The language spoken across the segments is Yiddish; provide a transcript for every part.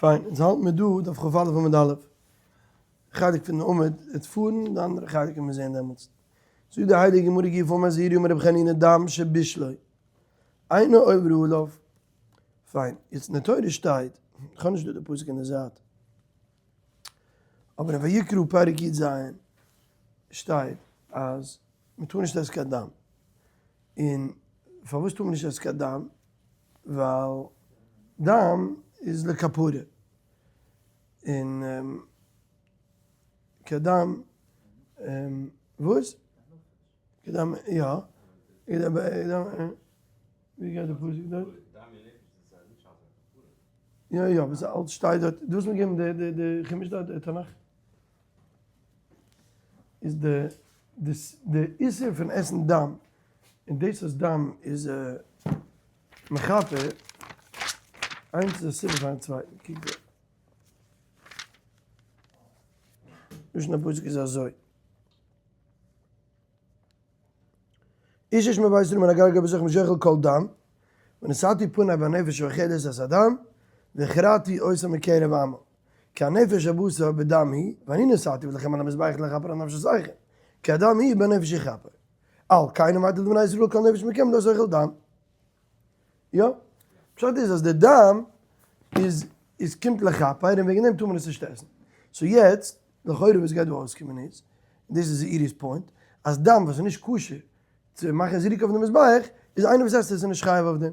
פיין, אונז האלט מיר דא דף כ"א עמוד א', חלק פון די עמוד וועט פארן, די אנדערע חלק וועט מען זען דעמאלטס. זאגט די הייליגע גמרא גופא אמר זעירי אמר רבי חנינא דם שבישלו אינו עובר עליו. פיין, יעצט אין די תורה שטייט, איך האב נישט דא די פסוק אין די זייט, אבער אין ויקרא פרק י"ז שטייט אז מען טאר נישט עסן קיין דם, און פארוואס טאר מען נישט עסן קיין דם? ווייל דם איז לכפרה, און כדם, וואס? כדם, יא, ווי גייט די פסוק דארט? יא יא, אבער ס'אלץ שטייט דארט, דו האסט מיר געגעבן די די חומש דארט, די תנך? איז די די איסור פון עסן דם, און דאס אז דם איז מכפר, איינס איז א סיבה פארן צווייטן, קוק דא. לשון הפסוק איז אזוי. איש איש מבית ישראל מן הגר גר בתוככם שאכל כל דם, ונשאתי פני בנפש האוכלת את הדם, והכרתי אותה מקרב עמו. כי הנפש הבשר בדם היא, ואני נתתי לכם על המזבח לכפר על נפשותיכם, כי הדם היא בנפש יכפר. על כן אמרתי לבני ישראל כל נפש מכם לא תאכל דם. יא, פשט איז אז די דם איז איז קומט לכפר און וועגן דעם טאר מען עס נישט עסן. so יעצט, לכאורה וואס גייט דא אויסקומען איז, און דאס איז זעירי'ס point, אז דם וואס איז נישט כשר צו מאכן זריקה אויף די מזבח, איז איינער וואס עסט עס איז נישט חייב אויף דעם.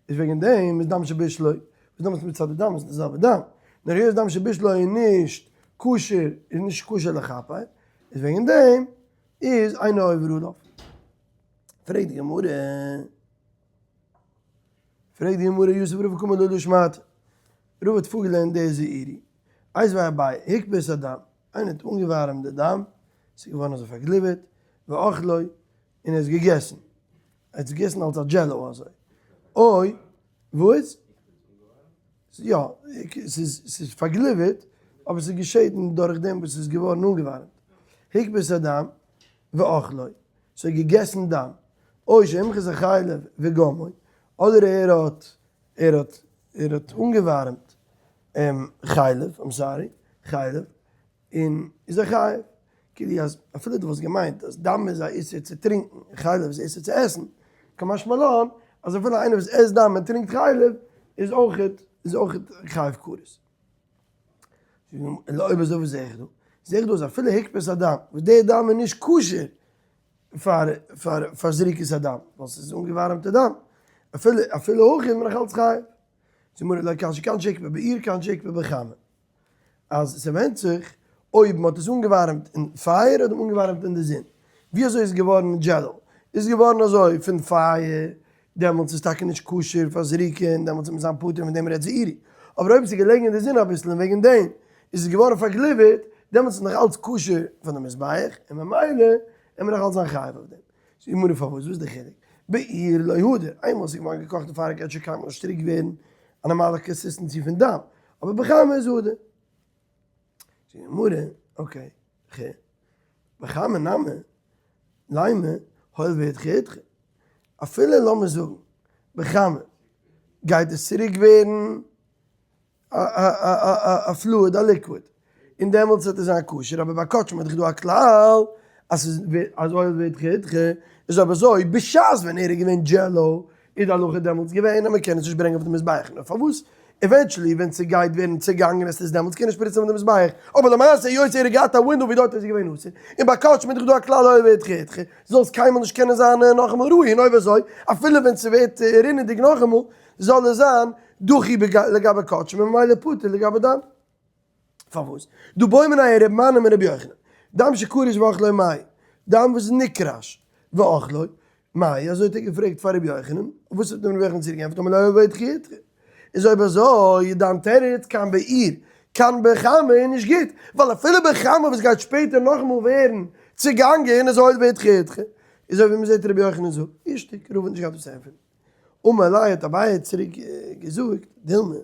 איז וועגן דעם איז דם שבישלו, וואס דעמאלטס מצד די דם איז די זעלבע דם, נאר היות דם שבישלו איז נישט כשר, איז נישט כשר לכפר, איז וועגן דעם איז אינו עובר עליו. פרעגט די גמרא, פרעגט די גמרא יתיב רבא קאמר להא לשמעתא, רבא האט פארגעלערנט די זעירי, איתיביה אביי, הקפיא את הדם, איינער האט אנגעווארעמט די דם, ס'איז געווארן אזוי פארגליווערט, ואכלו, און ער האט עס געגעסן, ער האט עס געגעסן אלס א jello אזוי, אוי, וואס? יא, ס'איז ס'איז פארגליווערט, אבער ס'איז געשעטן דורך דעם וואס ס'איז געווארן אנגעווארעמט, הקפיא את הדם, ואכלו, ס'האט געגעסן דם, או שהמחיז החלב וגמעו, אדער ער האט ער האט ער האט אנגעווארעמט חלב, I'm sorry, חלב, און איז ער חייב, כאילו אז אפילו דו וואלסט געמיינט אז דם איז א איסור צו טרינקן און חלב איז א איסור צו עסן, קא משמע לן אז אפילו איינער וואס עסט דם און טרינקט חלב איז אויכעט איז אויכעט חייב כרת. אויב אזוי וואס זעה איך דא? זעה איך דא אז אפילו הקפאת הדם, וואס די דם איז נישט כשר פאר פאר פאר זריקת הדם, ווייל ס'איז אנגעווארעמטע דם, אפילו אפילו הכי איז מען נאך אלץ חייב. זאגט די גמרא לא קשיא כאן שהקפיא באור כאן שהקפיא בחמה. אז ס'ווענדט זיך אויב מ'האט עס אנגעווארעמט אין פייער אדער אנגעווארעמט אין די זון. ווי אזוי איז געווארן jello? איז געווארן אזוי פון פייער, דעמאלטס איז טאקע נישט כשר פאר זריקה און דעמאלטס וועט מען זיין פטור פון דעם רעדט זעירי. אבער אויב עס איז געלעגן אין די זון אביסל און וועגן דעם איז עס געווארן פארגליווערט, דעמאלטס איז נאך אלץ כשר פאר די מזבח און ממילא וועט מען נאך אלץ זיין חייב אויף דעם. זאגט די גמרא פארוואס? וואס איז די חילוק? באור לא הדר, איינמאל עס איז געווארן געקאכט אין פייער גייט שוין קיינמאל נישט צוריק ווערן א נארמאלע consistency פון דם, אבער בחמה איז הדר. זאגט די גמרא, okay, ח. בחמה נמי, לימא, הואיל ואידחי אידחי. אפילו לאמיר זאגן בחמה גייט עס צוריק ווערן א fluid א liquid און דעמאלטס וועט עס זיין כשר אבער ביי קדשים איז דאך דא א כלל אז ס'איז אז הואיל ואידחי אידחי איז אויב אזוי בשעת ווען ער איז געווען jello איז די הלכה דעמאלטס געווען אז מ'קען עס נישט ברענגען אויף די מזבח נאר פארוואס eventually ווען ס'גייט ווערן צעגאנגען עס איז דעמאלטס קען ער שפריצן אויף די מזבח אבער למעשה היות ער האט געהאט א window ווי דארט איז געווען אסור און ביי קדשים איז דאך דא א כלל הואיל ואידחי אידחי זאל עס קיינמאל נישט קענען זיין נאכאמאל ראוי און אויב אזוי אפילו ווען ס'ווערט רינעדיג נאכאמאל זאל עס זיין דחי לגבי קדשים און ממילא פטור לגבי דם. פארוואס? דהא בעו מיניה ר' מני מרבי יוחנן, דם שקרש ואכלו מהו, דם וואס איז נקרש ואכלו מהו, אזוי האט ער געפרעגט פאר רבי יוחנן, וואס האט אים רבי יוחנן צוריק געענטפערט אמר ליה הואיל ואידחי אידחי. איז אויב אזוי איז דיין תירוץ כאן באור כאן בחמה איז נישט גוט, ווייל אפילו בחמה וואס גייט שפעטער נאכאמאל ווערן צוגאנגען איז הואיל ואידחי אידחי. איז אזוי ווי מ'זעט רבי יוחנן זאגט, אישתיק, רבא האט נישט געהאט וואס צו ענטפערן. אמר ליה האט אביי צוריק געזאגט, דילמא,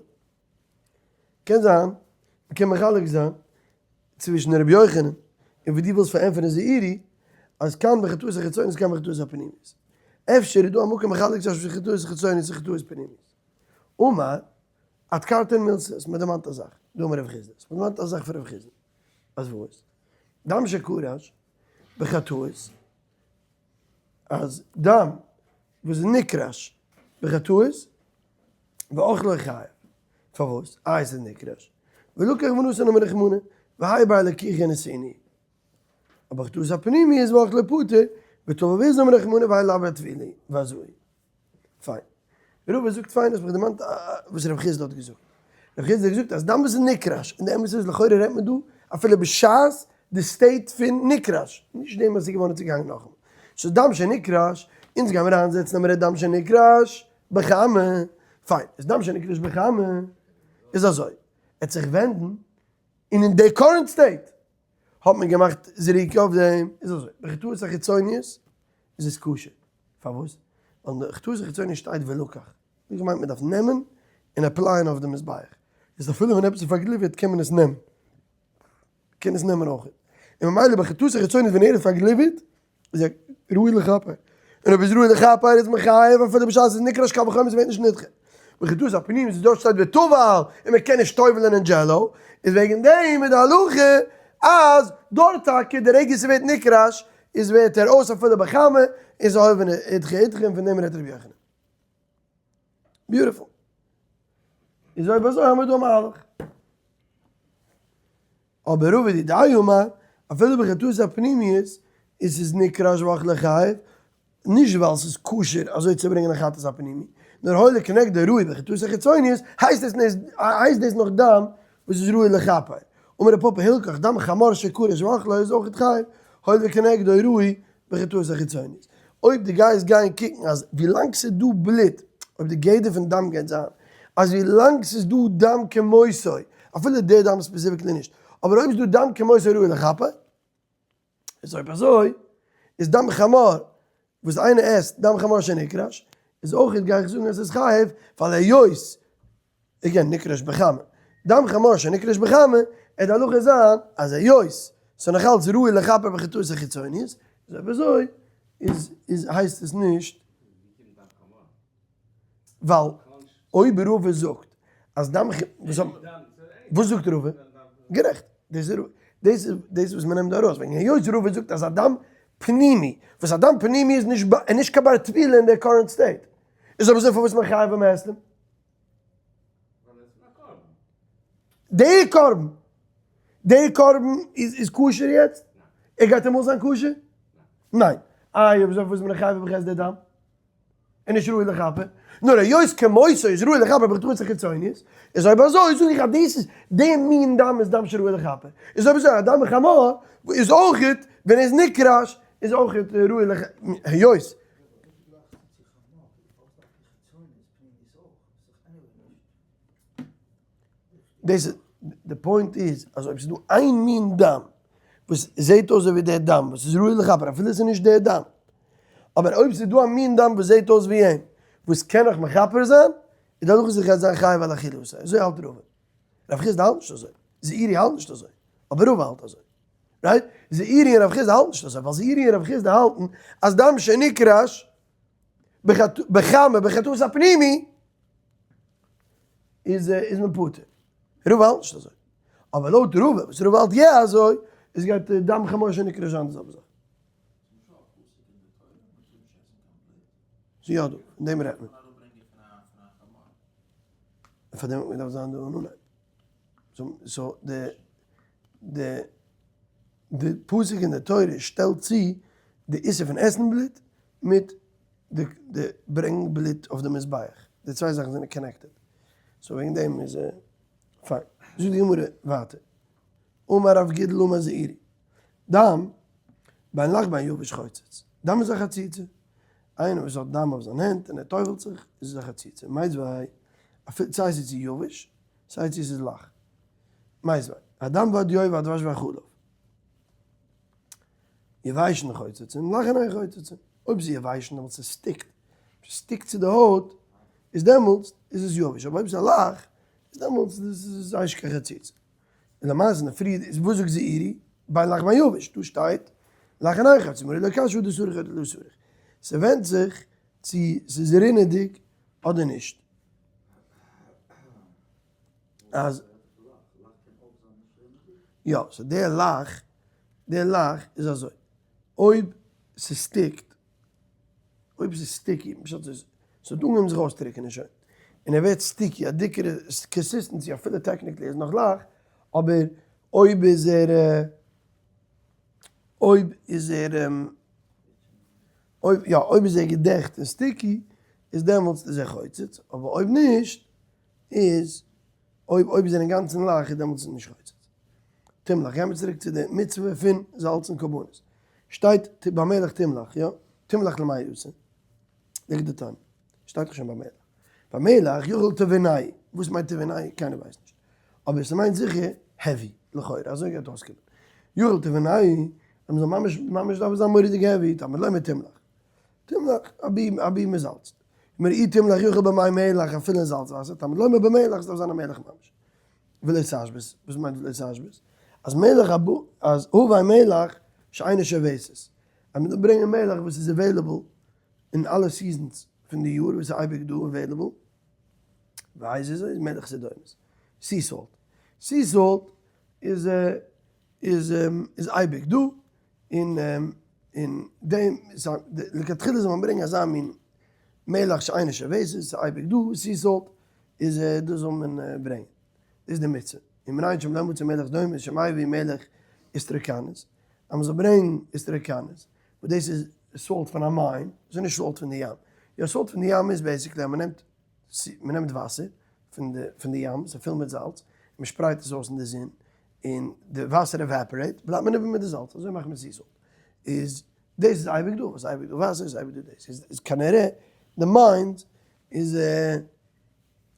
קען זיין מ'קען מחלק זיין צווישן רבי יוחנן און ווי דו ווילסט פארענטפערן זעירי, אז כאן בחטאות החיצונית כאן בחטאות הפנימית. אפשר איז דא א מקום מחלק צווישן חטאות חיצונית און חטאות פנימית. אמר. אדכרתן מילתא, עס מיר דערמאנט א זאך, דאמר רב חסדא, עס מיר דערמאנט א זאך פון רב חסדא, אז וואס? דם שקרש בחטאות, אז דם וואס איז נקרש בחטאות, ואכלו חייב, פארוואס? איי עס איז נקרש, ולקח ונתן אמר רחמנא, והאי בעי לקיחה נתיני, אבער חטאות הפנימי איז ואכלו פטור, וטבל ויזם אמר רחמנא והאי לאו בטבילה, ואזוי. פיין. רבא זאגט פיין האסט מיך דערמאנט וואס רב חסדא האט געזאגט. רב חסדא האט געזאגט אז דם וואס איז נקרש, און די אמת איז לכאורה רעדט מען דא אפילו בשעת די state פון נקרש, נישט דעם אז ס'איז געווארן צוגעהאנגען נאכאמאל. סאו דם שנקרש, אונז גיימיר איינזעצן אז מ'רעדט דם שנקרש בחמה. פיין, איז דם שנקרש בחמה איז אזוי, ער האט זיך ווענדן און אין די current state האט מען געמאכט זריקה אויף דעם, איז אזוי, בחטאות החיצוניות איז עס כשר, פארוואס? ווייל אין די חטאות החיצוניות שטייט ולקח, דאס מיינט מען דארף נעמען און apply ען אויף די מזבח, איז אפילו ווען עפעס איז פארגליווערט קען מען עס נעמען, קען עס נעמען אויך, און ממילא בחטאות החיצוניות ווען ער איז פארגליווערט איז ער ראוי לכפר, און אויב איז ראוי לכפר איז מחייב אפילו בשעת עס איז נקרש קל וחומר ס'ווערט נישט נדחה. בחטאות הפנימית איז דארט שטייט וטבל און מען קען נישט טובל'ען אין jello, איז וועגן דעם איז די הלכה אז דארט טאקע די רגע ס'ווערט נקרש איז ווערט ער אויס אפילו בחמה איז אויב אידכי אידכי און פון דעם רעדט רבי יוחנן. Beautiful. איז אויב אזוי האמיר דא א מהלך. אבער רבא דידיה אמר, אפילו בחטאות הפנימיות איז עס נקרש ואכלו חייב, נישט ווייל ס'איז כשר אזוי צו ברענגען א חטאת הפנימי, נאר הואיל וכנגדו ראוי בחטאות החיצוניות, הייסט עס נישט, הייסט דאס נאך דם וואס איז ראוי לכפר. אמר רב פפא הילכך דם חמור שקרש ואכלו איז אויכעט חייב, הואיל וכנגדו ראוי בחטאות החיצוניות. אויב די גייסט גיין קוקן אז ווילאנג ס'איז דא בלוט, אויב די גדר פון דם גייט זיין אז ווילאנג ס'איז דא דם כמותו, אפילו די דם specifically נישט, אבער אויב איז דא דם כמותו ראוי לכפר, איז אויב אזוי איז דם חמור וואס איינער עסט דם חמור שנקרש, איז אויך גיי איך זאגן אז ס'איז חייב, ווייל היות again נקרש בחמה, דם חמור שנקרש בחמה, עט די הלכה זיין אז היות ס'איז נאך אלץ ראוי לכפר בחטאות החיצוניות, איז אויב אזוי איז איז הייסט עס נישט ווייל אויב רבא זאגט אז דם וואס זאגט רבא? גערעכט, דאס איז דאס איז דאס וואס מ'נעמט דא ארויס, וועגן היות רבא זאגט אז א דם פנימי, וואס א דם פנימי איז נישט נישט קיין בר טבילה אין די current state, איז אויב אזוי פארוואס איז מען חייב ביים עסן? די קרבן, די קרבן איז איז כשר יעצט? ער גייט אמאל זיין כשר? ניין. איי אויב אזוי פארוואס איז מען חייב בחסדי דם? און נישט ראוי לכפר, נאר היות כמותו איז ראוי לכפר בחטאות החיצוניות, איז אויב אזוי זאג איך אז דאס איז, די מין דם איז דם שראוי לכפר, איז אויב אזוי א דם חמור איז אויכעט ווען ער איז נקרש איז אויכעט ראוי לכפר, היות. דאס איז, די point איז אז אויב ס'איז דא איין מין דם וואס זעהט אויס אזוי ווי דער דם וואס איז ראוי לכפר אפילו ס'איז נישט דער דם, אבער אויב ס'איז דא א מין דם וואס זעהט אויס ווי אים וואס קען נאך מכפר זיין, איז די הלכה זיך גייט זיין חייב על אכילתו, אזוי האלט רבא. רב חסדא האלט נישט אזוי, זעירי האלט נישט אזוי, אבער רבא האלט אזוי. Right? זעירי און רב חסדא האלטן נישט אזוי, ווייל זעירי און רב חסדא האלטן אז דם שנקרש בחמה בחטאות הפנימי איז איז מען פטור. רבא האלט נישט אזוי. אבער לויט רבא, וואס רבא האלט יא אזוי, איז גייט דם חמור שנקרש זיין די זעלבע זאך. ס'איז יא דא, פון דעם רעדט מען. פאר דעם האט מען געדארפט זיין דא אין אנהייב. So די די די פסוק אין די תורה שטעלט צו די איסור פון עסן בלוט מיט די די ברענגן בלוט אויף די מזבח, די צוויי זאכן זענען connected, so וועגן דעם איז פיין. זאגט די גמרא ווייטער, אמר רב גידל אמר זעירי, דם בין לח בין יבש חוצץ, דם איז א חציצה, איינער וואס האט דם אויף זיין הענט און ער טובל'ט זיך איז עס א חציצה, מיתיבי אפילו סיי ס'איז יבש סיי צו ס'איז לח. מיתיבי, הדם והדיו והדבש והחלב. יבשין חוצצין, לחין אין חוצצין. אויב ס'איז יבשין דעמאלטס עס stick ט. אויב ס'stick ט צו די הויט, איז דעמאלטס איז עס יבש. אבער אויב ס'איז א לח, איז דעמאלטס איז עס נישט קיין חציצה. און למעשה אין די פרי איז וואס זאגט זעירי? בין לח בין יבש. דא שטייט לחין אין חוצצין. מראה לא קשיא הא דסריך הא דלא סריך. ס'ווענדט זיך צו ס'איז רינעדיג אדער נישט. אז יא, so די לאך, די לאך איז אזוי, אויב ס' stick ט, אויב ס'איז sticky, פשט איז, ס'האט אנגעהויבן זיך אויסטריקענען שוין, און ער ווערט sticky, א דיקערע consistency אפילו technically איז נאך לח, אבער אויב איז ער, אויב איז ער, אויב יא, אויב איז ער געדעכט און sticky, איז דעמאלטס איז ער חוצץ, אבער אויב נישט, איז, אויב אויב איז ער אינגאנצן לח איז דעמאלטס איז נישט חוצץ. תמלח, גיימיר צוריק צו די מצוה פון זאלצן קרבנות. שטייט במלח תמלח, יא? תמלח למאי אתא? ליגט די טעם. שטייט דאך שוין במלח. במלח יכול תבנאי. וואס מיינט תבנאי? קיינער ווייסט נישט. אבער ס'מיינט זיכער heavy, לכאורה, אזוי גייט אויסקומען. יכול תבנאי, אז מ'זאל ממש ממש דארף עס זיין מורא'דיג heavy, תלמוד לומר תמלח. תמלח, אבי אבי מ'זאלצט. מראי תמלח יכול במי מלח אפילו אין זאלץ וואסער, תלמוד לומר במלח, ס'דארף זיין א מלח ממש. ולא תשבית, וואס מיינט ולא תשבית? אז מלח הבא, אז הבא מלח שאינו שובתת, אז מ'דארף ברענגען מלח וואס איז available אין אלע seasons פון די יאר, וואס איז אייביג דא available, ווייז איז איז מלח סדומית, sea salt, sea salt איז איז איז אייביג דא, און און דעם לכתחילה זאל מען ברענגען אזא מין מלח שאינו שובתת, ס'איז אייביג דא sea salt, איז דאס זאל מען ברענגען, דאס איז די מצוה, און מנין שלא מצא מלח סדומית שמביא מלח אסטרקנס, אז מען זאל ברענגען אסטרקנס, וואס דאס איז salt פון א mine, דאס איז נישט salt פון די ים, יא salt פון די ים איז basically אז מען נעמט מען נעמט וואסער פון די פון די ים, ס'איז פול מיט זאלץ, מען שפרייט עס אויס אין די זון, און די וואסער evaporate, בלייבט מען איבער מיט די זאלץ, אזוי מאכט מען sea salt, איז דאס איז אייביג דא, ס'איז אייביג דא וואסער, ס'איז אייביג דא דאס, איז כנראה די mines איז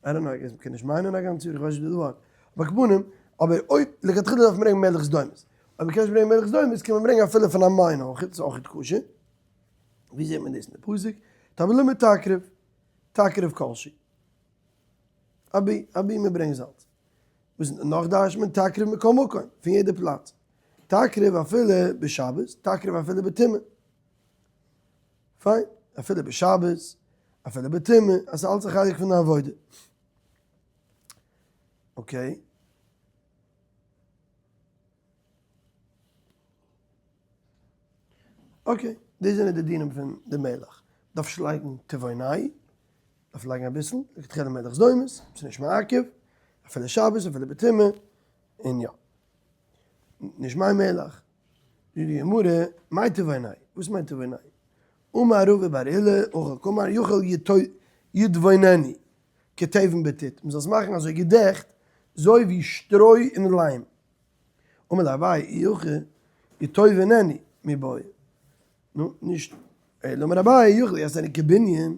I don't know, I guess מ'קען נישט מיינען א גאנץ יאר, איך ווייס נישט די ווארט. אבער כפנים, אבער אויב לכתחילה דארף מען ברענגען מלח סדומית. אויב מ'קען נישט ברענגען מלח סדומית קען מען ברענגען אפילו פון א mine אויך, איז אויך כשר. ווי זעט מען דאס אין די פסוק? תלמוד לומר תקריב, תקריב כלשהו. אבי, אבי מ'ברענגט זאלץ. וואס נאך דרש'ט מען תקריב מכל מקום, פון יעדע פלאץ. תקריב אפילו בשבת, תקריב אפילו בטומאה. פיין, אפילו בשבת, אפילו בטומאה, אז ס'איז אלץ א חלק פון די עבודה. Okay. Okay, דאס זענען די דינים פון די מלח. דארף נישט לייגן טבעוני, דארף לייגן אביסל, לכתחילה מלח סדומית, ס'איז נישט מעכב, אפילו שבת, אפילו בטומאה, און יא. נישט מיין מלח. זאגט די גמרא, מאי טבעוני? וואס מיינט טבעוני? אמר רבא בר עולא, הכי קאמר יכול יטבוננו, כתבן בטיט, מ'זאל עס מאכן אזוי געדעכט, זוי ווי שטרוי אין ליים. אמר ליה אביי, אי הכי יטובעננו מיבעיא. נו, נישט אלא אמר אביי, יכול יעשנו כבנין,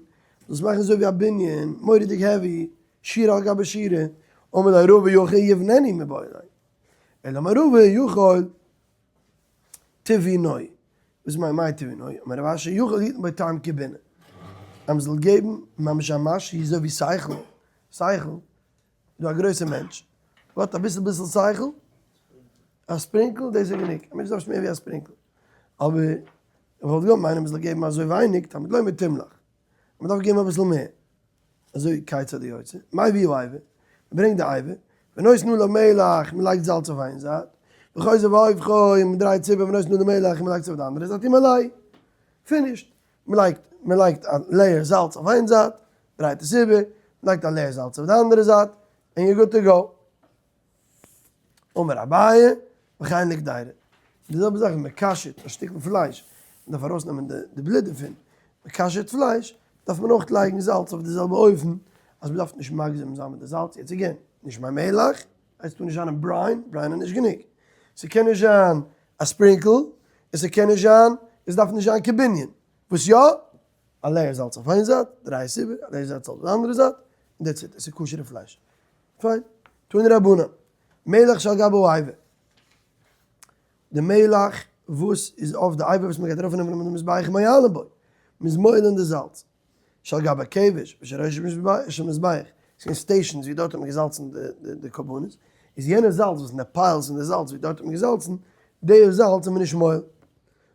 זאלסט מאכן אזוי ווי א בנין, מורא'דיג heavy, שורה על גבי שורה. אמר ליה רבא אי הכי יבננו מיבעיא. אלא אמר רבא יכול טבעינוי, וואס מיינט מאי טבעינוי? אמר רב אשי יכול יתן בו טעם כבינה, אז מען זאל געבן ממש א משהו אזוי ווי שכל, שכל, דא א גרויסע מענטש, האט אביסל ביסל שכל, א sprinkle, דאס איז גענוג, א מענטש דארף נישט מער ווי א sprinkle, אבער איך וואלט געוואלט מיינען מען זאל געבן אזוי ווייניג, תלמוד לומר תמלח, מען דארף געבן אביסל מער. אזוי כיצד הוא יוצא, מביא עיבה, מען ברענגט די עיבה, ונותן עליו מלח, מען לייגט זאלץ אויף איין זייט, וחוזר והופכו, און מען דרייט עס איבער, ונותן עליו מלח, און מען לייגט עס אויף די אנדערע זייט, ומילאהו, finished, מען לייגט, מען לייגט א layer זאלץ אויף איין זייט, דרייט עס איבער, מען לייגט א layer זאלץ אויף די אנדערע זייט, און you're good to go. אמר אביי, וכן לקדירה. די זעלבע זאך ווען מען כשר'ט א שטיקל פלייש, מען דארף ארויסנעמען די בלוט דערפון, מען כשר'ט פלייש, דארף מען אויך לייגן זאלץ אויף די זעלבע אופן, אז מען דארף נישט מגזם זיין מיט די זאלץ, יעצט again, נישט מי מלח, עס טאר נישט זיין אין brine, brine איז נישט גענוג, ס'קען נישט זיין א sprinkle, און ס'קען נישט זיין, עס דארף נישט זיין כבנין, וואס יא? א layer זאלץ אויף איין זייט, דריי עס איבער, א layer זאלץ אויף די אנדערע זייט, און that's it, עס איז כשר'ע פלייש. פיין, תנו רבנן, מלח שעל גבי העיבה, די מלח וואס איז אויף די עיבה וואס מען גייט ארויף נעמען פון די מזבח מועלין בו, מען איז מועל אין די זאלץ, שעל גבי הכבש ושל ראש של מזבח, עס געווען stations ווי דארט האט מען געזאלצן די קרבנות, איז יענע זאלץ וואס אין די piles פון די זאלץ ווי דארט האט מען געזאלצן, די זאלץ איז מען נישט מועל.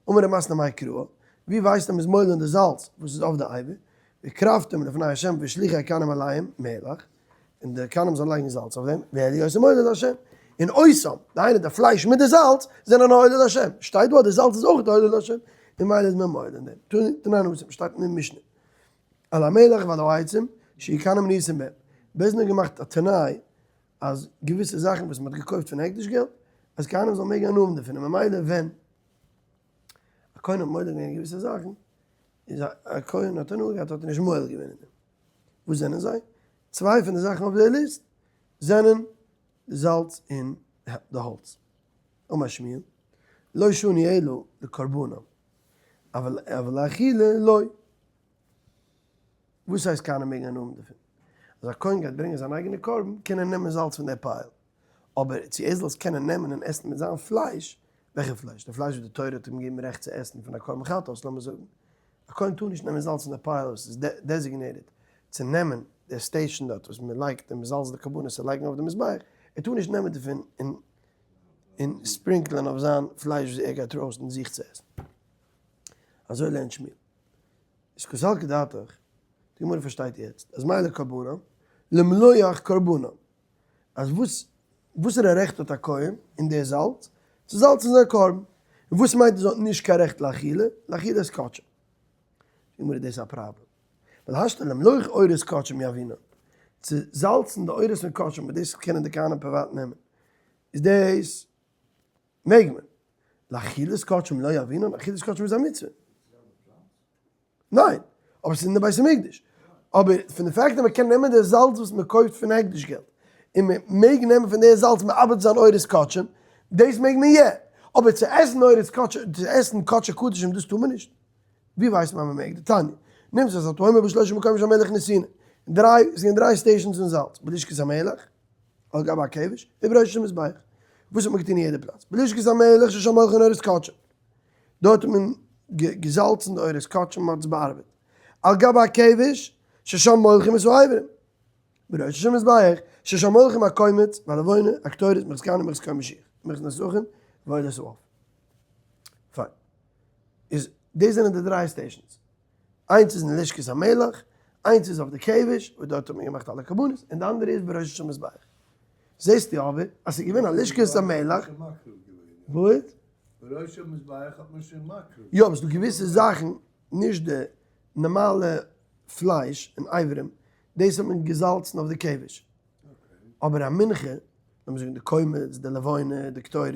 אמר ר' מתנה מאי קרא, ווי ווייסט אז מען איז מועל אין די זאלץ וואס איז אויף די עיבה, והקרבתם לפני ה' והשליכו הכהנים עליהם מלח. און די כהנים זאלן לייגן זאלץ אויף דעם, ואלו עושים עולה להשם, און אותם, דהיינו די פלייש מיט די זאלץ, זענען א עולה להשם, שטייט דא אז די זאלץ איז אויך די עולה להשם, און ממילא איז מען מועל אין דעם, תנן התם, שטייט אין די משנה, על המלח ועל העצים, שיהו כהנים נושאים בהם, בית דין האט געמאכט א תנאי אז געוויסע זאכן וואס מען האט געקויפט פון הקדש געלט, אז כהנים זאלן מעגן הנאה האבן דערפון, און ממילא ווען א כהן האט מועל געווען אין געוויסע זאכן, איז א כהן האט הנאה געהאט האט ער נישט מועל געווען אין דעם. וואס זענען זיי? צוויי פון די זאכן אויף די ליסט זענען די זאלץ און די האלץ. אמר שמואל, לא שנו אלא לקרבנם, אבל לאכילה לא. וואס הייסט כהנים מעגן הנאה האבן דערפון? אז א כהן גייט ברענגען זיין אייגענע קרבן קען ער נעמען זאלץ פון די pile, אבער צו ער זאל עס קענען נעמען און עסן מיט זיין פלייש, וועלכע פלייש? די פלייש וואס די תורה האט אים געגעבן רעכט צו עסן פון א קרבן חטאת, לאמיר זאגן, א כהן טאר נישט נעמען זאלץ פון די pile וואס איז designated צו נעמען די station דארט וואס מען לייגט און מען זאלצט די קרבנות צו לייגן אויף די מזבח, ער טאר נישט נעמען דערפון און און sprinkle ען אויף זיין פלייש וואס ער גייט roast ן זיך צו עסן. אזוי לערנט שמואל. איז קא סלקא דעתך, די גמרא פארשטייט יעצט אז מאי לקרבנם, למלוח קרבנם, אז וואס וואסערע רעכט האט א כהן אין די זאלץ צו זאלצן זיין קרבן, און וואס מיינט עס האט נישט קיין רעכט לאכילה, לאכילה איז קדשים. זאגט די גמרא דאס איז א פראבלעם, ווייל השתא למלוח עורות קדשים יהבינן, צו זאלצן די עורות פון קדשים וואס דאס קענען די כהנים פריוואט נעמען, איז דאס מעג מען, לאכילת קדשים לא יהבינן, אכילת קדשים איז א מצוה. ניין, אבער ס'איז אין די בית המקדש. אבער פון די fact אז מ'קען נעמען די זאלץ וואס מ'קויפט פון הקדש געלט, און מ'מעג נעמען פון די זאלץ מעבד זיין עורות קדשים, דאס מעג מען יא. אבער צו עסן עורות קדשים, צו עסן קדשי קדשים דאס טאר מען נישט. ווי ווייסט מען אז מ'מעג? דתניא, נמצאת התאומה בשלושה מקומות שהמלח נתונה. דריי, עס זענען דריי stations פון זאלץ, בלשכת המלח, על גבי הכבש, ובראש המזבח. וואס האט מען געטון אין יעדע פלאץ? בלשכת המלח ששם מולחין עורות קדשים. דארט האט מען געזאלצן די עורות קדשים, מען האט עס באארבעט. על גבי הכבש ששם מולחים את האיברים. בראשו של מזבח ששם מולחים הקומץ והלבונה הקטורת מרחת כהנים מרחת כהן משיח מרחת נסכים ועולת העוף. פיין. איז דאס זענען די דריי stations. איינס איז אין לשכת המלך, איינס איז אויף די כבש וואס דארט האט מען געמאכט אלע קרבנות, און די אנדערע איז בראשו של מזבח. זעסטו אבער אז ס'איז געווען א לשכת המלך. וואס? בראש המזבח האט מען שוין מקריב. יא אבער ס'דא געוויסע זאכן, נישט די נארמאלע פלייש און אברים, דאס האט מען געזאלצן אויף די כבש. אבער א מנחה, לאמיר זאגן די קומץ, די לבונה, די קטורת,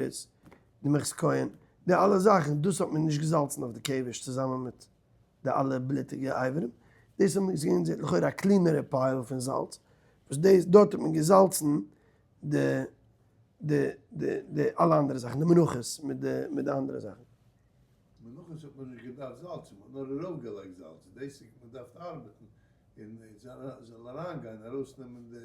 די מנחת כהן, די אלע זאכן, דאס האט מען נישט געזאלצן אויף די כבש צוזאמען מיט די אלע בלוטיגע אברים, דאס האט מען געזען לכאורה א cleaner ע pile פון זאלץ, וואס דאס דארט האט מען געזאלצן די די די די אלע אנדערע זאכן, די מנחות מיט די מיט די אנדערע זאכן. מנחות האט מען נישט געדארפט זאלצן, מען האט נאר ארויף געלייגט זאלץ, דאס איז מען דארף ארבעטן און זאל אריין גיין ארויס נעמען די.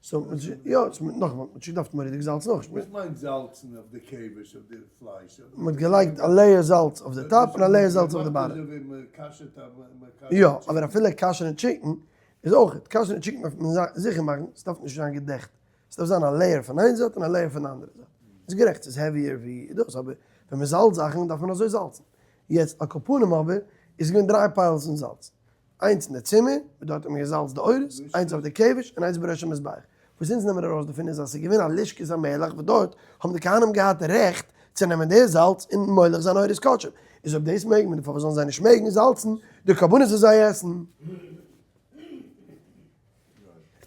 so יא, נאכאמאל, מען האט נישט געדארפט מורא'דיג זאלצן אויך נישט. וואס מיינט זאלצן אויף די כבש אויף די פלייש? מען האט געלייגט א layer זאלץ אויף די top און א layer זאלץ אויף די bottom. יא, אבער אפילו כשר'ן chicken איז אויך, כשר'ן chicken דארף מען זיכער מאכן ס'דארף נישט זיין געדעכט, ס'דארף זיין א layer פון איין זייט און א layer פון די אנדערע זייט. איז גערעכט ס'איז heavier ווי דאס, אבער ווען מען זאלצט זאכן דארף מען אזוי זאלצן. יעצט על כל פנים אבער איז געווען דריי piles פון זאלץ. איינס אין די צימער, וואס דארט האט מען געזאלצט די עורות, איינס אויף די כבש, און איינס בראש המזבח. וואס אונז נעמען ארויס דערפון איז אז ס'איז געווען א לשכת המלח וואס דארט האבן די כהנים געהאט רעכט צו נעמען די זאלץ און מולח זיין עורות קדשים. איז אויב דאס מעג מען, פארוואס זאלן זיי נישט מעגן זאלצן די קרבנות וואס זיי עסן?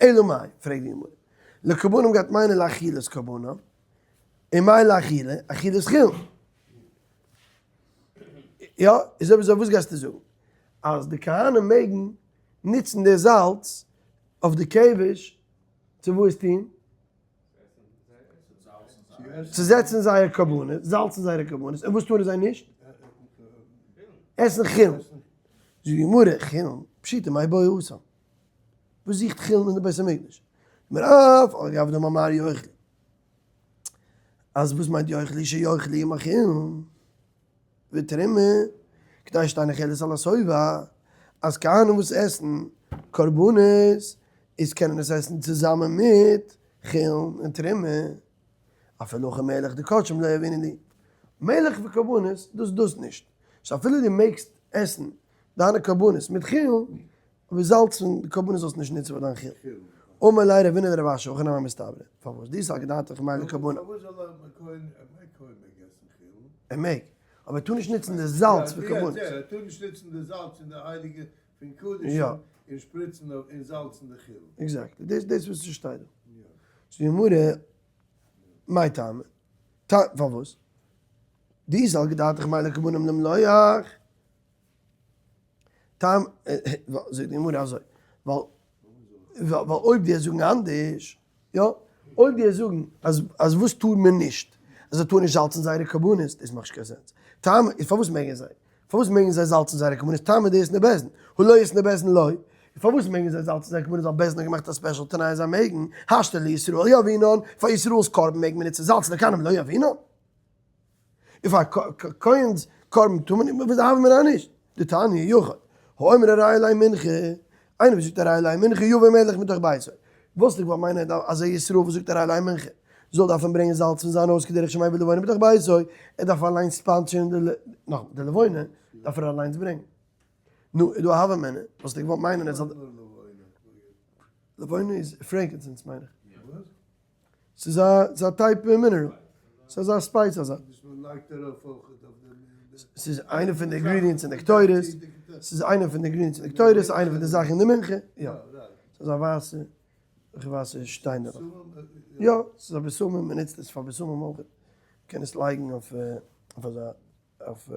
אלא מאי, פרעגט די גמרא, לקרבנם גייט מיינען לאכילת קרבנם, ומאי לאכילה, אכילת חולין. יא, איז אויב אזוי וואס גייסטו זאגן? אז די כהנים מעגן נוצן די זאלץ אויף די כבש צו וואס טון? צו זעצן זייער קרבנות, זאלצן זייערע קרבנות, און וואס טארן זיי נישט? עסן חולין. זאגט די גמרא, חולין, פשיטא מאי בעי התם? וואס זוכט חולין אין די בית המקדש? אמר אף על גב דאמר מר יאכלו. אז וואס מיינט יאכלו שיאכלו עם החולין ותרומה כדי שתהא נאכלת על השובע, אז כהנים וואס עסן קרבנות איז קענען עס עסן צוזאמען מיט חולין און תרומה, אפילו הכי מלח דקדשים לא יהבינן להו, מלח וקרבנות דאס דאס נישט, so אפילו דו מעגסט עסן דיינע קרבנות מיט חולין, אבער זאלץ פון די קרבנות זאלסטו נישט נוצן פאר דיין חולין. אמר ליה רבינא לרב אשי הכי נמי מסתברא, פארוואס דאי סלקא דעתך מילא קרבנות? פארוואס זאל א כהן, ער מעג כהן מעג עסן חולין? ער מעג, אבער ער טאר נישט נוצן די זאלץ פאר קרבנות. יא, ער טאר נישט נוצן די זאלץ אין די הייליגע פון קדשים און שפריצן אויף און זאלצן די חולין. Exactly, דאס דאס וואס ס'שטייט דא. זאגט די גמרא, מאי טעמא? פארוואס? דאי סלקא דעתך מילא קרבנים למלוח. טעם, זאגט די גמרא אזוי, ווייל ווייל אויב די זאגן אנדערש, יא, אויב די זאגן אז אז וואס טאר מען נישט, אז זיי טארן נישט זאלצן זייערע קרבנות, דאס מאכט נישט קיין sense. טעם, איז פארוואס מעגן זיי? פארוואס מעגן זיי זאלצן זייערע קרבנות? טעמא דאיתנהו בית דין, הא לא איתנהו בית דין לא. פארוואס מעגן זיי זאלצן זייערע קרבנות? ווייל בית דין האט געמאכט א special תנאי אז זיי מעגן, השתא לישראל יהבינן, פאר ישראל'ס קרבן מעג מען נוצן זאלץ, לכהנים לא יהבינן. און פאר כהן'ס קרבן טאר מען נישט, וואס דארף מען נישט? דתניא יכול האומר הרי עלי מנחה, איינער וואס זאגט הרי עלי מנחה יביא מלח מתוך ביתו, וואלסטו געוואלט מיינען אז א ישראל וואס זאגט הרי עלי מנחה זאל דארפן ברענגען זאלץ פון זיין הויז כדרך שמביא לבונה מתוך ביתו, ער דארף אליינס sponsor ן די, נאכאמאל, די לבונה דארף ער אליינס ברענגען. נו, איז דא א הוה אמינא, וואלסטו געוואלט מיינען ער זאל. לבונה איז frankincense מיין איך. ס'איז א, ס'איז א type mineral. ס'איז אזא spice אזא. ס'איז איינע פון די ingredients אין די קטורת. ס'איז איינע פון די ingredients אין די קטורת, איינע פון די זאכן אין די מנחה. יא. ס'איז א ווייסע, ווייסע שטיין דערויף. יא, ס'איז א בשמים, מ'נוצט עס פאר בשמים אויך. מ'קען עס לייגן אויף, אויף אזא, אויף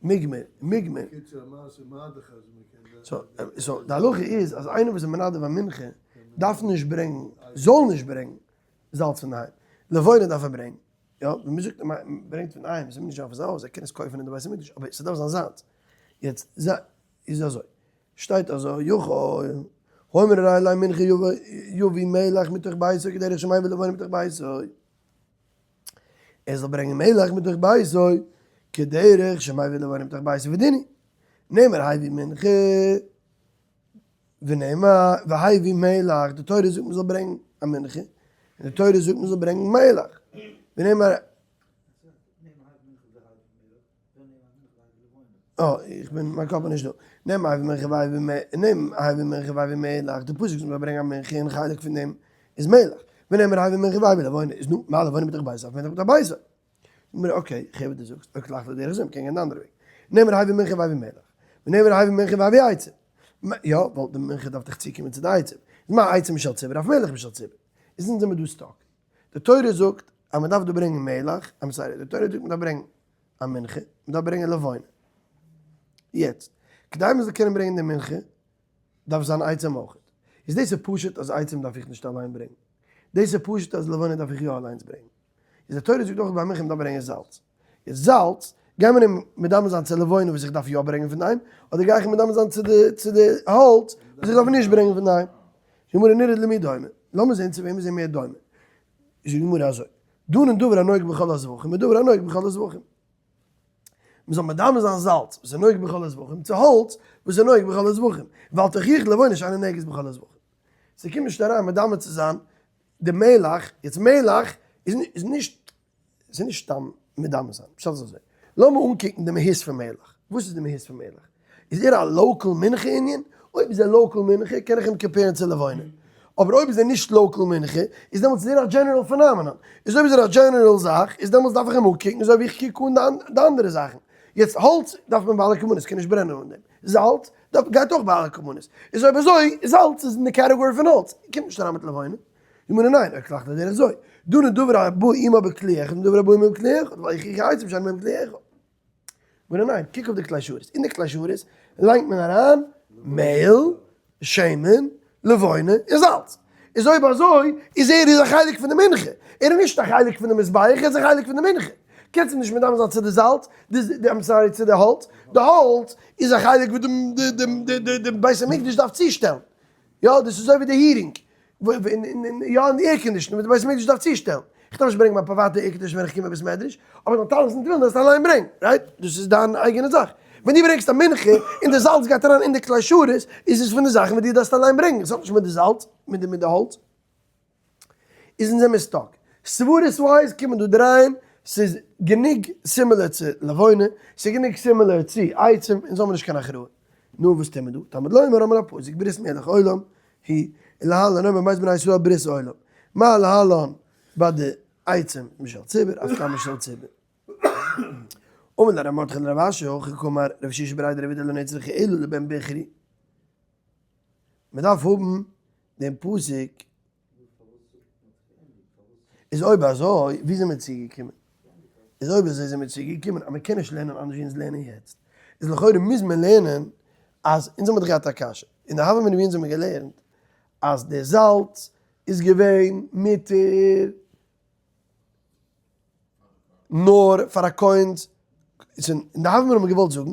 מגמר, מגמר. So, די הלכה איז אז איינער וואס איז מנדב א מנחה דארף נישט ברענגן, זאל נישט ברענגן זאלץ פון דערהיים. לבונה דארף ער ברענגן. יא, ווען מ'זאגט אז מ'ברענגט פון דערהיים, איז נישט אויף זיין הויז, ער קען עס קויפן אין די בית המקדש, אבער ס'דארף זיין זיינס. יעצט, איז אזוי, שטייט אזוי, יכול, האומר הרי עלי מנחה יביא מלח מתוך ביתו כדרך שמביא לבונה מתוך ביתו. ער זאל ברענגען מלח מתוך ביתו, כדרך שמביא לבונה מתוך ביתו ודיני, נאמר הביא מנחה, ונאמר והביא מלח, די תורה זאגט מען זאל ברענגען א מנחה, און די תורה זאגט מען זאל ברענגען מלח, ונאמר אה, איך בין, מיין קאפ איז נישט דא. נעם הביא מנחה והביא מ, נעם הביא מנחה והביא מלח, די פסוק זאגט מ'זאל ברענגען א מנחה און חלק פון דעם איז מלח. ונאמר הביא מנחה והביא לבונה, איז נו, מה לבונה מתוך ביתו, אף מלח מתוך ביתו. זאגט מיר okay, איך הער וואס דו זאגסט, אויב גלייך לדרך זה, מ'קען גיין די אנדערע וועג. נאמר הביא מנחה והביא מלח. ונאמר הביא מנחה והביא עצים. יא, ווייל די מנחה דארף דאך צוקומען צו די עצים. איז מה עצים משל ציבור, אף מלח משל ציבור. איז אונז זעמיר דא stuck. די תורה זאגט אז מ'דארף דא ברענגען מלח, I'm sorry, די תורה זאגט מ'דארף ברענגען א מנחה, מען דארף ברענגען לבונה. יעצט, כדי מען זאל קענען ברענגען די מנחה, דארף זיין עצים אויך. איז דאס איז פשוט אז עצים דארף איך נישט אליין ברענגען. דאס איז פשוט אז לבונה דארף איך יא אליינס ברענגען. איז די תורה זאגט אויך ביי מנחה מען דארף ברענגען זאלץ. יעצט זאלץ, גיי מיר אים מדמה זיין צו לבונה וואס איך דארף יא ברענגען פון דערהיים, אדער גיי איך אים מדמה זיין צו די צו די האלץ וואס איך דארף נישט ברענגען פון דערהיים. זאגט די גמרא נראה למי דומה. לאמיר זען צו וועם איז ער מער דומה. זאגט די גמרא אזוי, דנין דבר הנוהג בכל הזבחים ודבר הנוהג בכל הזבחים. מען זאל מדמה זיין זאלץ וואס איז נוהג בכל הזבחים צו האלץ וואס איז נוהג בכל הזבחים, ואל תוכיח לבונה שאינה נוהגת בכל הזבחים. ס'קומט נישט אריין מדמה צו זיין די מלח, יעצט מלח איז נישט, ס'איז נישט סתם מדמה זיין, פשט איז אזוי, לאמיר אנקוקן די מהות פון מלח, וואס איז די מהות פון מלח? איז ער א local מנחה ענין? אויב איז ער local מנחה קען איך אים compare ן צו לבונה, אבער אויב איז ער נישט local מנחה איז דעמאלטס איז ער א general phenomenon, איז אויב איז ער א general זאך איז דעמאלטס דארף איך אים אנקוקן אזוי ווי איך קוק אן די אנדערע זאכן, יעצט האלץ דארף מען ביי אלע קרבנות, קען נישט ברענען אן דעם, זאלץ דארף גייט אויך ביי אלע קרבנות, איז אויב אזוי זאלץ איז אין די category פון האלץ, קומט נישט אריין מיט לבונה. גמרא ניין, ער קלאכט על דרך זו. דנין דבר הבא עמה בכלי אחד ודבר הבא עמה בכלי אחד, ואל יוכיחו עצים שאין בהם כלי אחד. גמרא ניין, קוק אויף די כלי שרת. אין די כלי שרת לייגט מען אריין מעהל, שמן, לבונה און זאלץ. איז אויב אזוי איז ער איז א חלק פון די מנחה. ער איז נישט א חלק פון די מזבח, ער איז א חלק פון די מנחה. קענסט אים נישט מדמה זיין צו די זאלץ, די I'm sorry צו די האלץ. די האלץ איז א חלק וואס די בית המקדש דארף צושטעלן. יא, דאס איז אזוי ווי די heating, יא, און די air conditioner וואס די בית המקדש דארף צושטעלן. איך דארף נישט ברענגען מיין פריוואטע air conditioner ווען איך קום אין בית מדרש, אבער דיין טלית און תפילין דארפסטו אליין ברענגען, right? דאס איז דיין אייגענע זאך. ווען דו ברענגסט א מנחה און די זאלץ גייט אריין אין די כלי שרת, איז עס פון די זאכן וואס דו דארפסט אליין ברענגען, עס האט נישט מיט די זאלץ, מיט די האלץ. איז אונז זעמיר stuck. סברות wise קומען דא דרייען, ס'איז גענוג similar צו לבונה, ס'איז גענוג similar צו עצים, אונז האבן נישט קיין הכרעה. נו וואס טוהן מיר דא? תלמוד לומר האמיר א פסוק ברית מלך עולם היא. ולהלן אומר בית בני ישראל ברית עולם. מה להלן ביי די עצים משל ציבור, אף כאן משל ציבור. אמר ליה רב מרדכי לרב אשי, הכי קאמר רב שישא בריה דרב אידי לא נצרכא אלא לבן בכרי. מען דארף האבן דעם פסוק. איז אויב אזוי ווי זעמיר צוגעקומען? איז אויב אזוי זעמיר צוגעקומען אז מען קען נישט לערנען אנדערש ווי אונז לערנען יעצט, איז לכאורה מוז מען לערנען אז אונז האמיר דאך געהאט א קשיא, אין די הוה אמינא ווי אונז האמיר געלערנט אז די זאלץ איז געווען מותר נאר פאר א כהן, אין די הוה אמינא האט מען געוואלט זאגן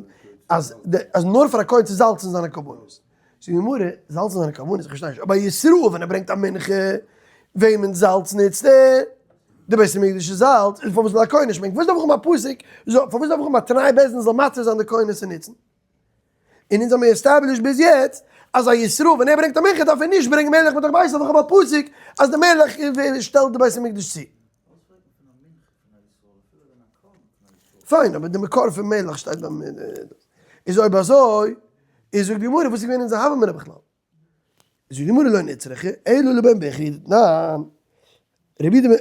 אז אז נאר פאר א כהן צו זאלצן זיינע קרבנות, זאגט די גמרא, זאלצן זיינע קרבנות, איך פארשטיי נישט, אבער א ישראל ווען ער ברענגט א מנחה, וועמענס זאלץ נוצט ער? די בית המקדש'ס זאלץ, און פארוואס זאל א כהן נישט ברענגען? פארוואס דארף איך האבן א פסוק, פארוואס דארף איך האבן א תנאי בית דין זאל מתיר זיין די כהן עס צו נוצן? און אונז האמיר established ביז יעצט אז א ישראל ווען ער ברענגט א מנחה דארף ער נישט ברענגען מלח מתוך ביתו, דאך האב א פסוק אז די מלח שטעלט די בית המקדש צו. פיין, אבער די מקור פון מלח שטייט ביים איז אויב אזוי איז זאגט די גמרא וואס איז געווען אונזער הוה אמינא בכלל? זאגט די גמרא לא נצרכא אלא לבן בכרי דתנן רבי יהודה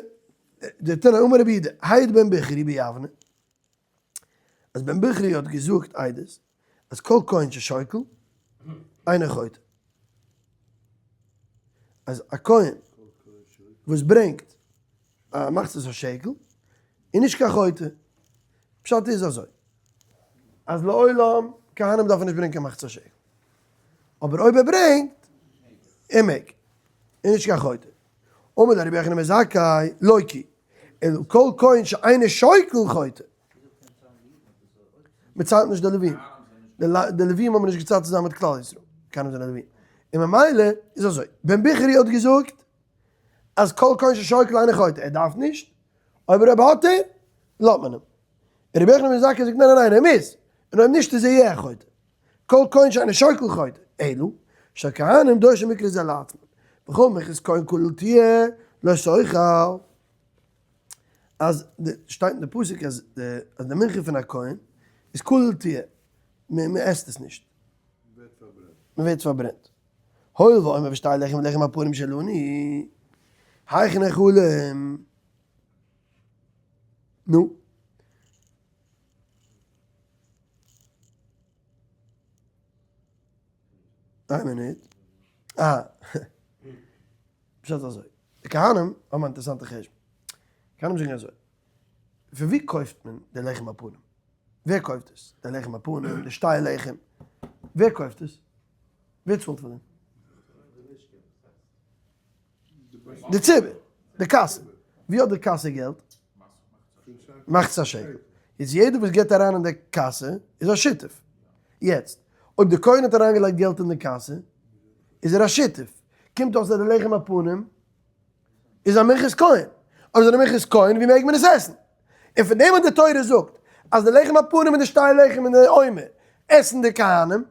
דתנן אמר רבי יהודה העיד בן בכרי ביבנה אז בן בכרי האט געזאגט עדות אז כל כהן ששוקל אינו חוטא, אז א כהן וואס ברענגט א מחצית השקל איז נישט קיין חוטא, פשט איז אזוי אז לעולם כהנים דארפן נישט ברענגען קיין מחצית השקל, אבער אויב ער ברענגט ער מעג, איז נישט קיין חוטא, אמר ליה רבי יוחנן בן זכאי לא כי אלא כל כהן שאינו שוקל חוטא. מען ציילט נישט די לווים. די לווים האבן נישט געציילט צוזאמען מיט כלל ישראל. כהנים זענען לווים. און ממילא איז אזוי. בן בכרי האט געזאגט אז כל כהן ששוקל אינו חוטא. ער דארף נישט. אויב אויב האט ער, לאזט מען אים. און רבי יוחנן בן זכאי זאגט ניין ניין ניין ער מוז. און אויב נישט איז ער יע א חוטא. כל כהן שאינו שוקל חוטא, אלא שהכהנים דורשין מקרא זה לעצמן, וכל מנחת כהן כליל תהיה לא תאכל. אז די שטייט אין די פסוק אז די אז די מנחה פון א כהן איז כליל תהיה, מען עסט עס נישט. מען ווערט פארברענט. הואיל ואומר ושתי לחם ולחם הפנים שלנו, היכן נאכלים? נו. איין מינוט. אה. פשט אזוי. די כהנים האבן א אינטערעסאנטע חשבון. כהנים זאגן אזוי. פון ווי קויפט מען די לחם הפנים? ווער קויפט עס? די לחם הפנים, די שתי לחם. ווער קויפט עס? ווער צאלט פאר דעם? די ציבור, די קאסע. ווי האט די קאסע געלט? מחצית השקל. איז יעדער וואס געבט אריין אין די קאסע איז א שותף. יעצט, אויב די כהן האט אריינגעלייגט געלט אין די קאסע, איז ער א שותף. קומט אויס אז די לחם הפנים איז א מנחת כהן. אויב איז ער א מנחת כהן, ווי מעג מען עס עסן? און פון דעם וואס די תורה זאגט אז די לחם הפנים און די שתי לחם און די עומר עסן די כהנים,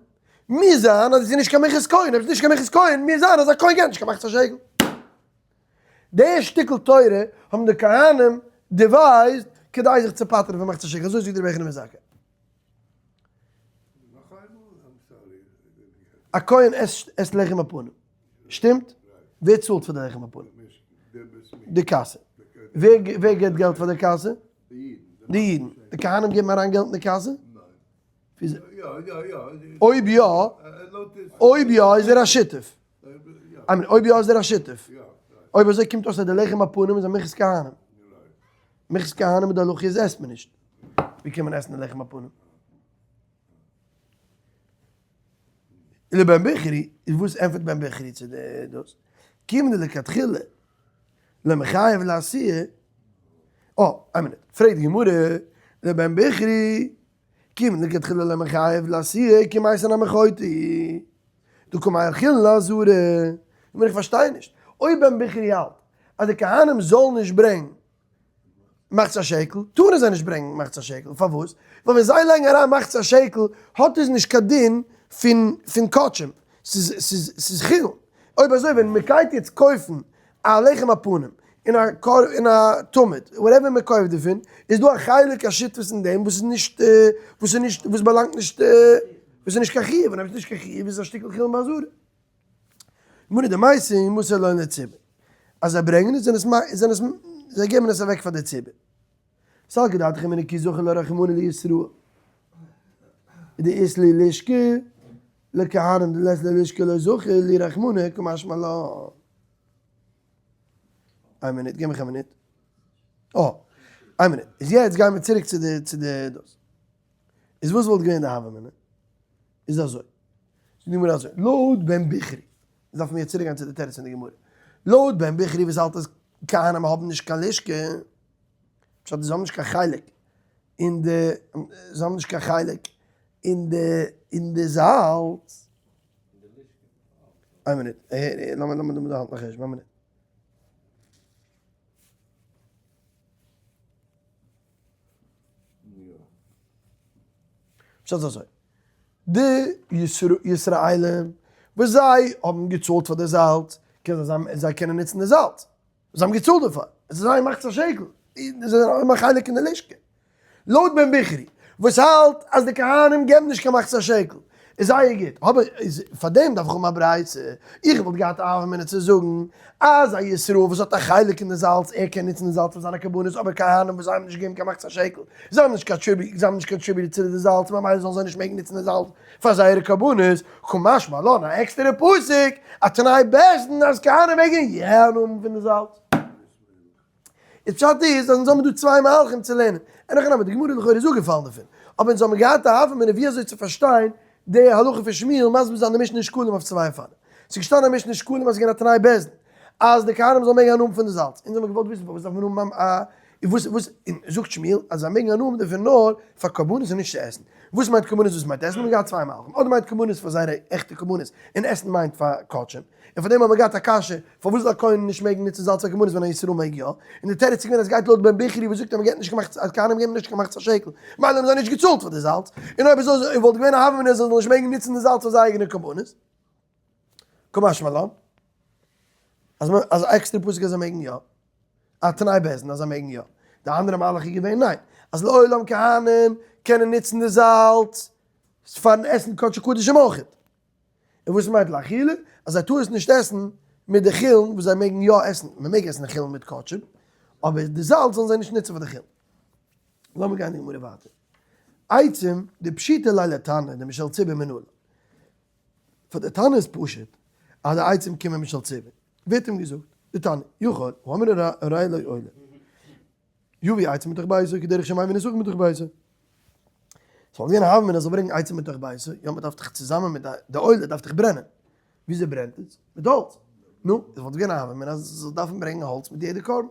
מוז זיין אז עס איז נישט קיין מנחת כהן, אויב עס איז נישט קיין מנחת כהן, מוז זיין אז א כהן געבט נישט קיין מחצית השקל. די שטיקל תורה האבן די כהנים devised כדי זיך צו פטר'ן פון מחצית השקל, אזוי זאגט רבי יוחנן בן זכאי. א כהן עסט לחם הפנים, שטימט? ווער צאלט פאר די לחם הפנים? די קאסע. ווער געבט געלט פאר די קאסע? די אידן. די כהנים געבן אריין געלט אין די קאסע? אויב יא, אויב יא איז ער א שותף. I mean, אויב יא איז ער א שותף. אויב אזוי קומט אויס אז די לחם הפנים איז א מנחת כהנים. מנחת כהנים מיט די הלכה איז עסט מען נישט. ווי קען מען עסן די לחם הפנים? ולבן בכרי, איז וואס ענטפערט בן בכרי צו די דאס? כיוון דלכתחילה לא מחייב לעשיה, אה, איין מינוט, פרעגט די גמרא, לבן בכרי, כיוון דלכתחילה לא מחייב לעשיה, כמעשה נמי חוטא, דקא מעייל חולין לעזרה, איך מיין איך פארשטיי נישט, אויב בן בכרי האלט אז די כהנים זאלן נישט ברענגן מחצית השקל, טארן זיי נישט ברענגן מחצית השקל, פארוואס? ווייל ווען זיי לייגן אריין מחצית השקל האט עס נישט קיין דין פון פון קדשים, ס'איז ס'איז ס'איז חולין. אויב אזוי ווען מ'גייט יעצט קויפן א לחם הפנים און א קור און א תמיד, whatever מ'קויפט דערפון, איז דא א חלק השותפות אין דעם וואס איז נישט וואס איז נישט וואס באלאנגט נישט וואס איז נישט קיין חיוב, און אויב ס'איז נישט קיין חיוב איז עס א שטיקל חולין בעזרה. גמרא דמייתי מוסר לון לציבור, אז זיי ברענגען עס זענען עס זענען עס זיי געבן עס אוועק פאר די ציבור. סלקא דעתך אמינא כי זכו ליה רחמנא לישראל דאית להו לשכה לכהנים דלית להו לשכה לא זכו להו רחמנא קא משמע לן. איין מינוט, גיב מיך א מינוט. אה, איין מינוט. איז יעצט גייען מיר צוריק צו די צו די דאס. איז וואס וואלט געווען די הוה אמינא? איז אזוי. זאגט די גמרא אזוי, לויט בן בכרי, דארפן מיר צוריק גיין צו די תירוץ פון די גמרא. לויט בן בכרי וואס האלט אז כהנים האבן נישט קיין לשכה, פשט זיי האבן נישט קיין חלק אין די, זיי האבן נישט קיין חלק אין די אין די זאלץ. איין מינוט, לאמיר לאמיר דא האלטן א חשבון, איין מינוט. פשט איז אזוי, די ישראלים וואס זיי האבן געצאלט פאר די זאלץ, קען זיין זיי קענען נוצן די זאלץ, זיי האבן געצאלט דערפאר, עס איז זייער מחצית השקל, זיי זענען א חלק אין די לשכה. לויט בן בכרי וואס האלט אז די כהנים געבן נישט קיין מחצית השקל איז זייער גוט, אבער איז פאר דעם דארף איך האבן א ברייתא, איך וואלט געהאט א הוה אמינא צו זאגן אז א ישראל וואס האט א חלק אין די זאלץ ער קען נוצן די זאלץ פאר זיינע קרבנות אבער כהנים וואס זיי האבן נישט געגעבן קיין מחצית השקל זיי האבן נישט קיין זיי האבן נישט contributed צו די זאלץ ממילא זאלן זיי נישט מעגן נוצן די זאלץ פאר זייערע קרבנות, קא משמע לן א עקסטערע פסוק א תנאי בית דין אז כהנים מעגן יא האבן פון די זאלץ. איז פשט איז אז אונז האבן דא צוויי מהלכים צו לערנען, אין הכי נמי די גמרא לכאורה איז אפגעפאלן דערפון, אבער אונז האבן געהאט א הוה אמינא ווי אזוי צו פארשטיין די הלכה פון שמואל מסביר זיין די משנה אין שקלים אויף צוויי אופנים. ס'איז געשטאנען אין משנה אין שקלים אז ס'איז געווען א תנאי בית דין אז די כהנים זאלן מעגן הנאה האבן פון די זאלץ, אונז האבן געוואלט וויסן פארוואס דארף מען האבן א וואס וואס און זאגט שמואל אז זיי מעגן הנאה האבן דערפון נאר פאר קרבנות און נישט צו עסן. וואס מיינט קרבנות וואס מיינט עסן האבן מיר געהאט צוויי מהלכים אדער מיינט קרבנות פאר זייערע עכטע קרבנות און עסן מיינט פאר קדשים. און פאר דעם האבן מיר געהאט א קשיא, פארוואס זאל א כהן נישט מעגן נוצן זאלץ פאר קרבנות ווען א ישראל מעג יא? און די תירוץ איז געווען אז עס גייט לויט בן בכרי וואס זאגט אז מען געבט נישט קיין מחצית, אז כהנים געבן נישט קיין מחצית השקל, מילא האבן זיי נישט געצאלט פאר די זאלץ, און אויב אזוי וואלט געווען א הוה אמינא אז זיי זאלן נישט מעגן נוצן די זאלץ פאר זייער אייגענע קרבנות. קא משמע לן אז מען אז א עקסטערע פסוק אז זיי מעגן יא, א תנאי בית דין אז זיי מעגן יא. די אנדערע מהלך איז געווען ניין, אז לעולם כהנים קענען נוצן די זאלץ פארן עסן קדשי קדשים אויכעט. און וואס מיינט לאכילה? אז זיי טאר עס נישט עסן מיט די חולין וואס זיי מעגן יא עסן, מען מעג עסן חולין מיט קדשים, אבער די זאלץ זאלן זיי נישט נוצן פאר די חולין. לאמיר גיין די גמרא ווייטער. עצים דפשיטא ליה לתנא דמשל ציבור מנלן. פאר די תנא איז פשוט אז די עצים קומען משל ציבור. ווער האט אים געזאגט? די תנא. יכול, האמר הרי לו עולה. יביא עצים מתוך ביתו כדרך שמביא נסכים מתוך ביתו. ס'וואלט געווען א הוה אמינא אז זאל ברענגען עצים מתוך ביתו, יא מ'דארף דאך צוזאמען מיט די עולה דארף דאך ברענען, וויאזוי ברענט עס? מיט האלץ. נו, עס וואלט געווען א הוה אמינא אז זאל דארפן ברענגען האלץ מיט יעדע קרבן,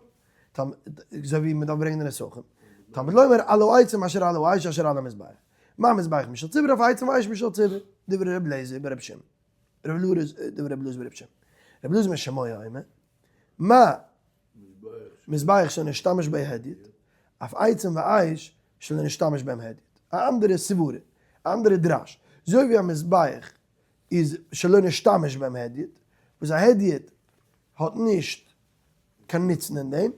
אזוי ווי מ'דארף ברענגען די נסכים. תלמוד לומר על העצים אשר על האש אשר על המזבח. מה מזבח משל ציבור אף עצים ואש משל ציבור. דברי ר' אליעזר בר' שמעון. ר' אלעזר דברי ר' אלעזר בר' שמעון. ר' אלעזר בן שמוע אומר, מה מזבח שלא נשתמש בו הדיוט, אף עצים ואש שלא נשתמש בהם הדיוט. א אנדערע סברה, א אנדערע דרש. אזוי ווי א מזבח איז שלא נשתמש בהם הדיוט, וואס א הדיוט האט נישט קיין נוצן אין דעם,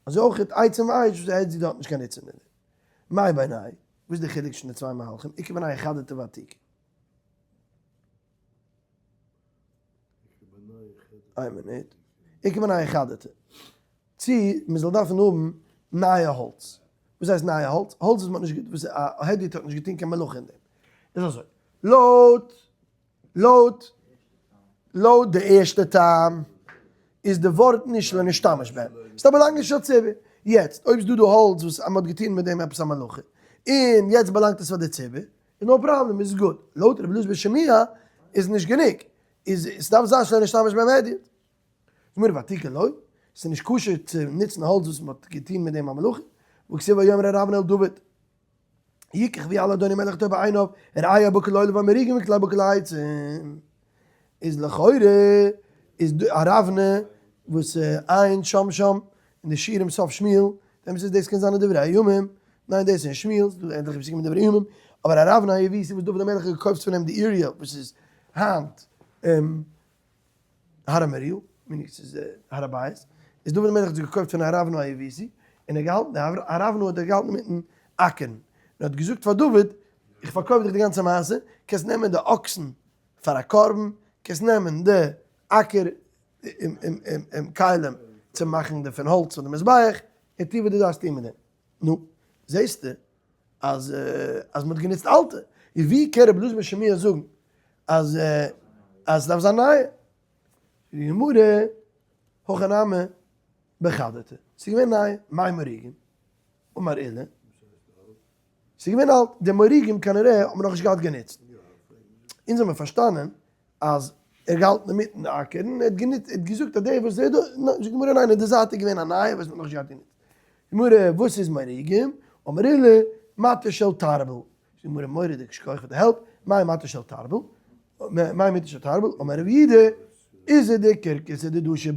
אזוי אויך עצים ואש וואס א הדיוט האט נישט קיין נוצן אין דעם. מאי בינייהו? וואס איז די חילוק צווישן די צוויי מהלכים? איכא בינייהו חדתא ועתיקא. איין מינוט, איכא בינייהו חדתא, צו מען זאל דארפן האבן נייע האלץ, וואס הייסט נייע האלץ? האלץ וואס מען האט נישט וואס א הדיוט האט נישט געטון קיין מלאכה אין דעם, איז אזוי, לויט לויט לויט די ערשטע טעם איז די ווארט נישט לא נשתמש בהם, ס'איז א באלאנג של ציבור, יעצט אויב איז דא דא האלץ וואס מען האט געטון מיט דעם עפעס א מלאכה, און יעצט באלאנגט עס פאר די ציבור, איז no problem איז גוט, לויט רבי אלעזר בן שמוע איז נישט גענוג, איז עס דארף זיין שלא נשתמש בהם הדיוט. גמרא ועתיקא לא, ס'איז נישט כשר צו נוצן האלץ וואס מ'האט געטון מיט דעם א מלאכה, והכתיב ויאמר ארוונה אל דוד יקח ויעל אדוני המלך טוב בעיניו, ראה הבקר לעולה והמרוגים וכלי בקר לעצים. איז לכאורה איז דא ארוונה וואס עיין שם שם אין די שיעורים סוף שמואל, דעם איז דאס קען זיין אין דברי הימים, ניין דאס איז אין שמואל, ס'איז דא ענדליכע פסוקים אין דברי הימים, אבער ארוונה היבוסי וואס דוד המלך האט געקויפט פון אים די area וואס איז היינט הר המוריה, מיין איך ס'איז הר הבית, איז דוד המלך האט עס געקויפט פון ארוונה היבוסי, און ער האט געהאלטן, ארוונה האט ער געהאלטן אינמיטן אקערן, און האט געזאגט פאר דוד, איך פארקויף דיך די גאנצע מעשה, קענסט נעמען די אקסן פאר א קרבן, קענסט נעמען די. אקער כלים צו מאכן די פון האלץ פון די מזבח, און טו וואס דו דארפסט טון מיט דעם. נו, זעסטו אז אז מ'האט גענוצט אלטע, איז ווי קען רבי אלעזר בן שמוע זאגן אז אז ס'דארף זיין נייע? די גמרא, הכא נמי בחדתא, ס'איז געווען נייע, מאי מוריגין? אמר עולא, ס'איז געווען אלט, די מוריגים כנראה האט מען נאכנישט געהאט גענוצט. אונז האמיר פארשטאנען אז ער האט געהאלטן אינמיטן אקערן, ער האט גענוצט, ער האט געזאגט אז דער וואס איז דא, זאגט די גמרא ניין, אין די זייט איז געווען א נייע וואס מען האט נאכנישט געהאט גענוצט. גמרא, וואס איז מוריגים? אמר עולא, מטה של תרבל. זאגט די גמרא, מורא'דיג, שכוח פאר די העלפ, מאי מטה של תרבל? מאי מטה של תרבל? אמר רב יהודה, איז די קרקס די דשא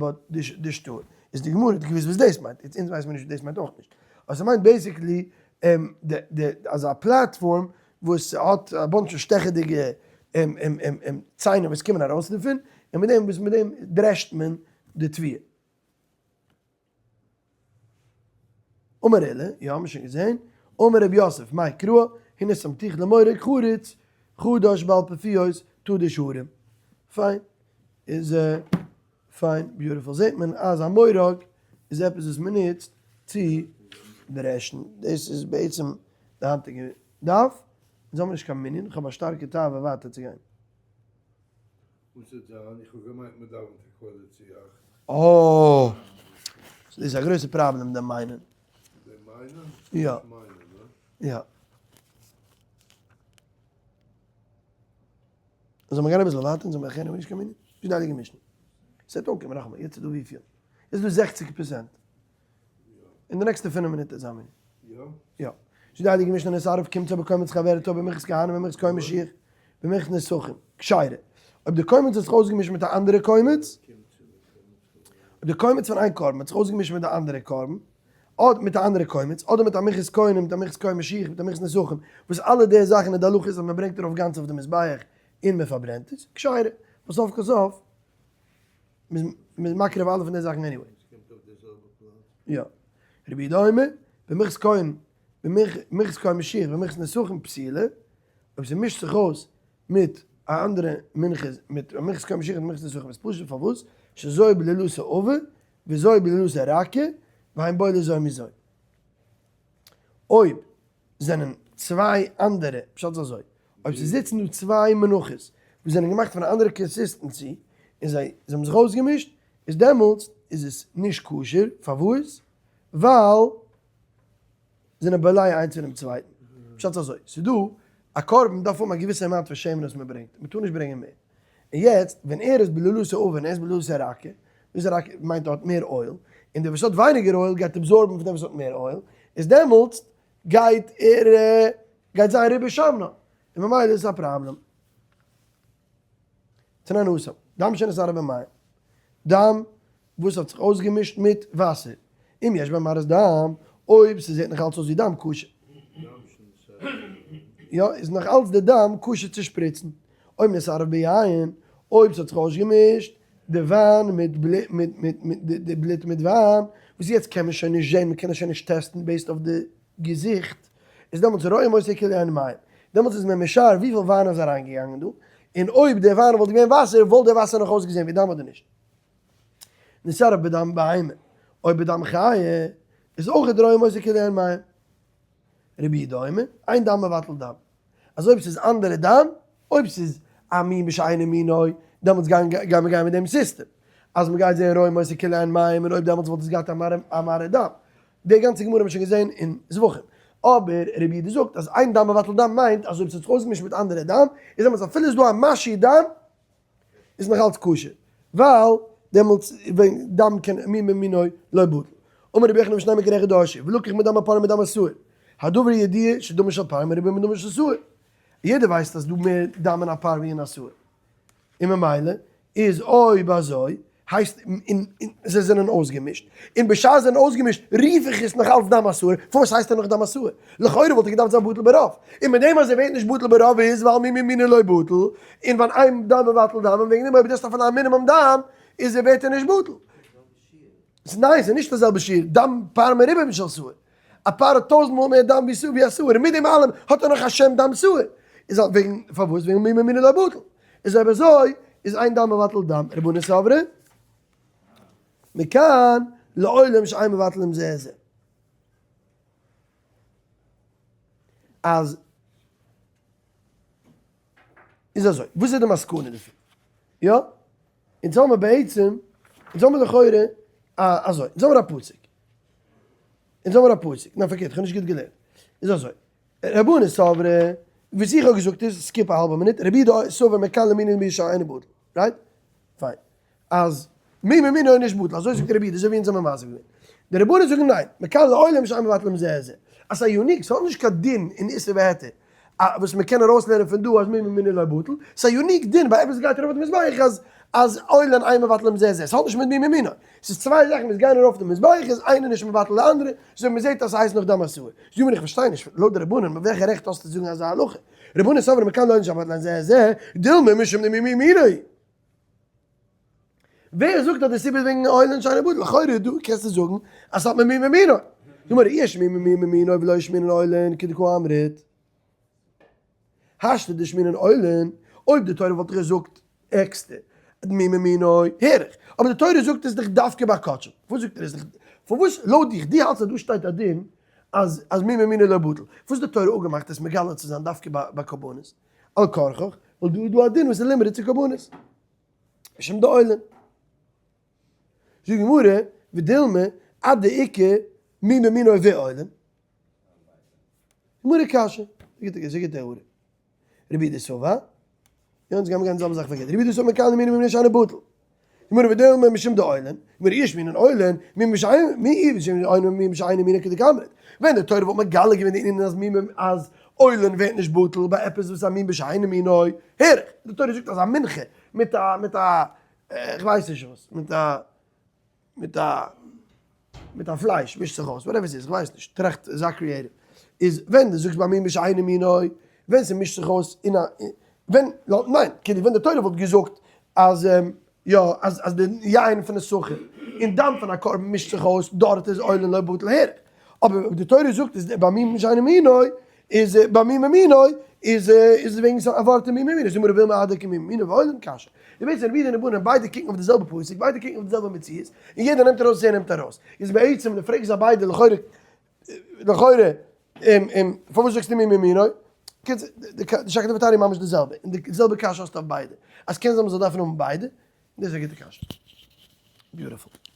די שטאט. איז די גמרא האט געוואוסט וואס דאס מיינט, יעצט אונז ווייסן מיר נישט וואס דאס מיינט אויך נישט. אבער ס'מיינט basically די אזא platform וואס האט א bunch פון שטעכעדיגע ציינער וואס קומען ארויס דערפון, און מיט דעם וואס מיט דעם דרעשט מען די תבואה. אמר עולא, יא האמיר שוין געזען, אמר רב יוסף, מאי קרא, הנה שמתיך למורג חרוץ, חדש בעל פפיות תדוש הרים. פיין, איז פיין, beautiful, זעט מען אז א מורג איז עפעס וואס מען נוצט צו דרעשן. דאס איז בעצם די היינטיגע דף. אונז האבן נישט קיין מנין, איך האב א שטארקע תאווה ווייטער צו גיין. וואס וועט זיין? איך האב געמיינט מען דאווענט א קוואדער צו אכט. אה! דאס איז א גרויסע פראבלעם דעם מיינען. דעם מיינען? יא. מיינען, הא? יא. זאל מען גיין אביסל ווייטער און זאל מען ערקלערן נישט קיין מנין? נישט די הייליגע משנה. ס'וועט אנקומען נאכאמאל, יעצט איז דא וויפיל? יעצט איז דא זעכציג פראצענט. אין די נעקסטע פינף מינוט איז א מנין. יא? יא. זאגט די הייליגע משנה נתערב קומצו בקומץ חברתו במרחץ כהנים במרחץ כהן משיח במרחץ נסכים כשרה. אויב די קומץ האט זיך אויסגעמישט מיט א אנדערע קומץ, אויב די קומץ פון איין קרבן האט זיך אויסגעמישט מיט די אנדערע קרבן, אדער מיט א אנדערע קומץ, אדער מיט א מרחץ כהנים, מיט א מרחץ כהן משיח, מיט א מרחץ נסכים, וואס אלע די זאכן איז די הלכה איז אז מען ברענגט ארויף גאנץ אויף די מזבח און מען פארברענט עס, כשרה. וואס סוף כל סוף מ'איז מקריב אלע פון די זאכן anyway. עס קומט אויף די זעלבע פלאץ. יא. רבי יהודה אומר, במרחץ כהן, במרחץ כהן משיח, במרחץ נסכים פסולה, אויב ס'מישט זיך אויס מיט א אנדערע מנחה, מיט מרחץ כהן משיח און מרחץ נסכים איז פשוט פארוואס, שזו בלילתו עבה, וזו בלילתו רכה, ואין בולע זו מזו. אויב זענען צוויי אנדערע, פשט איז אזוי, אויב ס'זיצן דא צוויי מנחות וואס זענען געמאכט פון א אנדערע consistency און זיי האבן זיך אויסגעמישט, איז דעמאלטס איז עס נישט כשר, פארוואס? ווייל זענען בולע איינס פונעם צווייטן. פשט איז אזוי, ס'איז דא א קרבן דארף האבן א געוויסע amount פון שמן וואס מ'ברענגט, מ'טאר נישט ברענגען מער. און יעצט ווען ער איז בלולתו עבה און ער איז בלולתו רכה, בלולתו רכה מיינט ער האט מער oil, און דער וואס האט ווייניגער oil גייט absorb ן פון דעם וואס האט מער oil, איז דעמאלטס גייט ער גייט זיין ריבוי שמנה, און ממילא איז עס א פראבלעם. תנן התם, דם שנתערב במים, דם וואס האט זיך אויסגעמישט מיט וואסער, אם יש בו מראית דם, אויב ס'זעט נאך אלץ אויס ווי דם, כשר. יא, איז נאך אלץ די דם כשר צו שפריצן. אויב נתערב ביין, אויב ס'האט זיך אויסגעמישט די וויין מיט מיט די בלוט מיט וויין, וואס יעצט קען מען שוין נישט זען, מ'קען עס שוין נישט טעסטן based אויף די געזיכט, איז דעמאלטס רואים אותו כאילו הן מים, דעמאלטס איז מען משער וויפיל וויין איז אריינגעגאנגען דא, און אויב די וויין וואלט געווען וואסער וואלט די וואסער נאך אויסגעזען ווי דם אדער נישט. נתערב בדם בהמה, אויב בדם חיה, איז אויך רואים אותו כאילו הן מים. רבי יהודה אומר, אין דם מבטל דם. אז אויב ס'איז אנדערע דם, אויב ס'איז א מין בשאינו מינו, דעמאלטס גייען מיר גיין מיט דעם סיסטעם. אז מ'גייט זען רואים אותו כאילו הן מים, און אויב דעמאלטס וואלט עס געהאט א מראית דם. די גאנצע גמרא האט מען שוין געזען אין זבחים. אבער רבי יהודה זאגט אז אין דם מבטל דם מיינט אז אויב ס'האט זיך אויסגעמישט מיט אנדערע דם, איז דעמאלטס אפילו איז דא א משהו דם, איז נאך אלץ כשר, ווייל דעמאלטס ווען דם קען מין במינו לא בטל. אמר רבי יוחנן בשני מקרי אחד דרשו, ולקח מדם הפר ומדם השעיר, הדבר ידוע שדמו של פר מרובה מדמו של שעיר. יעדער ווייסט אז דא מער דם אין א פר ווי אין א שעיר. און ממילא איז אויב אזוי הייסט און זיי זענען אויסגעמישט, און בשעת זיי זענען אויסגעמישט רוף איך עס נאך אלץ דם השעיר, פארוואס הייסט ער נאך דם השעיר? לכאורה וואלט ער געדארפט זיין בטל ברוב, און מיט דעם אז ער ווערט נישט בטל ברוב איז ווייל מין במינו לא בטל, און ווייל אין דם מבטל דם, און וועגן דעם אויב דו האסט אפילו א מינימום דם איז ער ווערט ער נישט בטל. ניין ס'איז נישט די זעלבע שיעור, דם פר מרובה משל שעיר, א פר האט טויזנט מאל מער דם ווי א שעיר, און מיט דעם אלעם האט ער נאך א שם דם שעיר, איז וועגן פארוואס וועגן מין במינו לא בטל, איז אויב אזוי. איז אין דם מבטל דם, רבנן סברי מכאן לעולם שאין מבטלים זה את זה. אז איז אזוי, וואס איז די מסקנא דערפון? יא? אונז האמיר בעצם, אונז האמיר לכאורה א אזוי, אונז האמיר א פסוק. אונז האמיר א פסוק, ניין פארקערט, איך האב נישט גוט געלערנט. איז אזוי, רבנן סברי, וואס איך האב געזאגט איז, skip א האלבע מינוט, רבי יהודה סבר מכאן למין מין שאינו בטל, right? פיין. אז מין במינו איז נישט בטל, אזוי זאגט רבי יהודה, אזוי ווי אונז האמיר מסביר געווען. די רבנן זאגן ניין, מכאן לעולם שאין מבטלים זה את זה. אז ס'איז א unique, ס'האט נישט קיין דין אין איסור והיתר, וואס מ'קען ארויסלערנען פון דא אז מין במינו לא בטל, ס'איז א unique דין ביי עפעס גייט ארויף אויף די מזבח אז אז עולין אין מבטלים זה את זה, ס'האט נישט מיט מין במינו, ס'איז צוויי זאכן וואס גייען ארויף אויף די מזבח איז איינער נישט מבטל די אנדערע, אזוי ווי מ'זעט אז ס'הייסט נאך דם השעיר. זאג מיר איך פארשטיי נישט, לויט די רבנן מיט וועלכע רעכט האסטו צו זאגן אזא הלכה? רבנן סברי מכאן לעולם שאין מבטלים זה את זה, דילמא משום דמין במינו. ווער זאגט אז די סיבה איז וועגן עולין שאינו בטל? לכאורה דא קענסטו זאגן אז ס'האט מיט מין במינו. גמרא, אי אשמועינן מין במינו ולא אשמועינן עולין כדקא אמרת. השתא דאשמועינן עולין, אויב די תורה וואלט געזאגט עקסטער מין במינו, הער איך. אבער די תורה זאגט עס דאך דווקא ביי קדשים. פארוואס זאגט ער עס דאך? פארוואס לויט דיך, דו האלטסט אז דא שטייט א דין אז אז מין במינו לא בטל. פארוואס האט די תורה אפגעמאכט עס מגלה צו זיין דווקא ביי קרבנות? על כרחך, ווייל דא איז דא א דין וואס איז limited צו קרבנות. משום דעולין. זאגט די גמרא, ודילמא, עד דאיכא מין במינו ועולין. גמרא קשיא, זי גיט די הערה. רבי יהודה סבר, יא אונז גיימיר גיין די זעלבע זאך פארקערט, רבי יהודה סבר מכאן למין במינו שאינו בטל. גמרא ודילמא משום דעולין, גמרא אי אשמועינן עולין, מין בשאינו מין בשאינו מינו כדקאמרת. ווען די תורה וואלט מגלה געווען די ענין אז מין אז עולין ווערט נישט בטל ביי עפעס וואס איז א מין בשאינו מינו, הער איך, די תורה זאגט אז א מנחה מיט א מיט א כ'ווייס נישט וואס, מיט א מיט א מיט א פלייש מישט זיך אויס, whatever ס'איז, כ'ווייס נישט, טראכט זיי creative, איז ווען דו זאגסט ביי מין בשאינו מינו, ווען ס'מישט זיך אויס אין א ווען ניין, כאילו ווען די תורה וואלט געזאגט אז יא אז אז די יין פון די סוחר און דם פון א קרבן מישט זיך אויס דארט איז עולין לא בטל הער איך, אבער אויב די תורה זאגט איז ביי מין בשאינו מינו איז ביי מין במינו איז איז וועגן ס'איז א ווארט אין מין במינו, זאג מיר וויל מען אדער כמין במינו ועולין קשיא. די בעצם רבי יהודה און רבנן ביידע קוקן אויף די זעלבע פסוק ביידע קוקן אויף די זעלבע מציאות און יעדער נעמט ארויס וואס ער נעמט ארויס איז בעצם די פרעגסט זיי ביידע לכאורה לכאורה פארוואס זאגסטו מין במינו? קיצור די שקלא וטריא איז ממש די זעלבע און די זעלבע קשיא האסטו אויף ביידע אז קען זיין מ'זאל דארפן האבן ביידע דאס איז א גוטע קשיא. beautiful.